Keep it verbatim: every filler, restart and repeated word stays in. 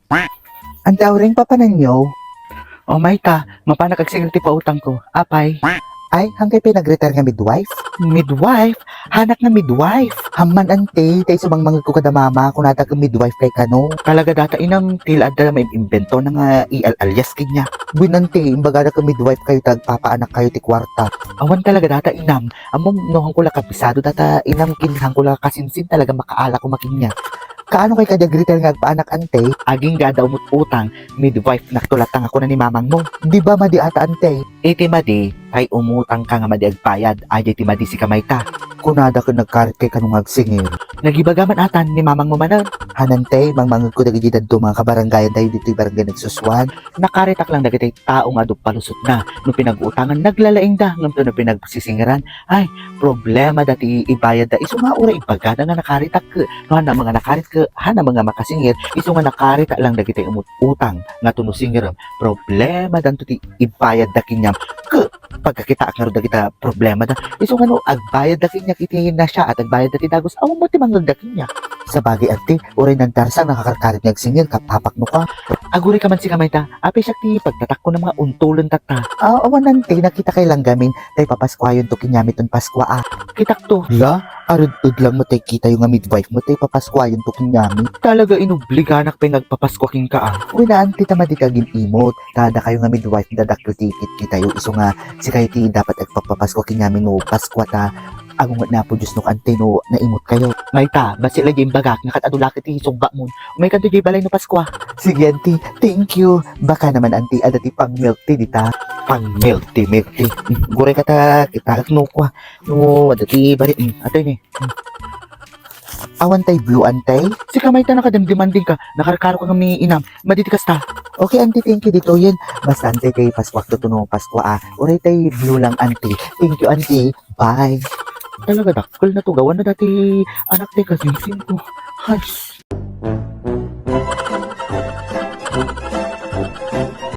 Ante Auring, papananyo? O mayta, mapanak agsingir ti pautangko. Apay? Ay, hankay pay nag-retire nga midwife? Midwife? Hanak nga midwife? Amman, ante, tay sumangmangegko kada mama, kunada ket midwife kay kano. Talaga data inam, ti la adda la maimbento na nga ial-alias kanya. Wen, ante, imbagada ket midwife kayo ta agpapaanak kayo ti kuarta. Awan talaga data inam, ammom no hanko la kabisado data inam ken hanko la kasinsin talaga makaalak koma kanya. Kaano kay kadi ag-retire nga agpaanak, ante? Agingga adda umut-utang, midwife nakto latta nga kuna ni mamangmo. Di ba madi ata, ante? Iti madi, tay umutangka nga madi agbayad, adi ti madi sika mayta. Kunada ket nagkarit kay kano nga agsingir. Nagibaga man atan ni mamangmo manen. Han, ante, mangmangegko dagiti dadduma nga kabarangayan tayo ditoy barangay Nagsusuan. Nakaritak lang dagiti tao nga adu palusotna. No pinag-utangan, naglalaingda, ngem no pinagsisingiran, ay, problema da ti ibayadda. Isu nga uray ibagada nga nakaritak, no, hanna nga nakarit, hanna nga makasingir, isu nga nakarita lang dagiti umut-, utang nga tuno singirem, problema danto ti ibayadda kaniam. Ke, pagkakitaak ngarud dagita problema da. Isu nga no, agbayadda kaniak iti nasyaat, agbayadda ti dagus, awan mo ti mangngegda kaniak. Sabagay, ante, uray nantarsang nakakarkarit nga agsingir, kapapakno ka. Aguray ka man sika mayta, apay siak ti pagtatakko na mga untulen tatta. Ah, awan, ante, nakita kay lang gamin, tay papaskuayon to kaniami ton Paskua, a. Kitak to. La, arud-ud lang mo tay kitayo nga midwife mo, tay papaskuayon to kaniami. Talaga inobliganak pay nga agpapaskua kenka, a. Wen, ante, ta madi ka agim-imot, ta dakayo nga midwife, dadakkel ti kitkitayo, isu nga sikayo ti dapat agpapapaskua kaniami no Paskua ta, agunget ni Apo Dios no kaantay no naimut kayo. Mayta, bassit la diay imbagak, nga ket adu la ket ti sungbatmon. Umaykanto diay balay no Paskua. Sige, ante. Thank you. Baka naman, ante, adda ti pang-milk tea dita. Pang-milk tea, milk tea. Hmm, aguray ka ta, kitaek no kua. No, adda ti bari, hmm, atoy ni. Hmm. Awan tay blue, ante? Sika mayta nakadimdimanding ka, nakarkaro ka ngem ni inam. Madi ti kasta. Okay, ante, thank you ditoyen. Basta, ante, tay Paskuak to no Paskua, a. Uray tay blue lang, ante. Thank you, ante. Bye. Talaga, dakkel na to. Gawan na dati anak ti kasinsin ko. Ay,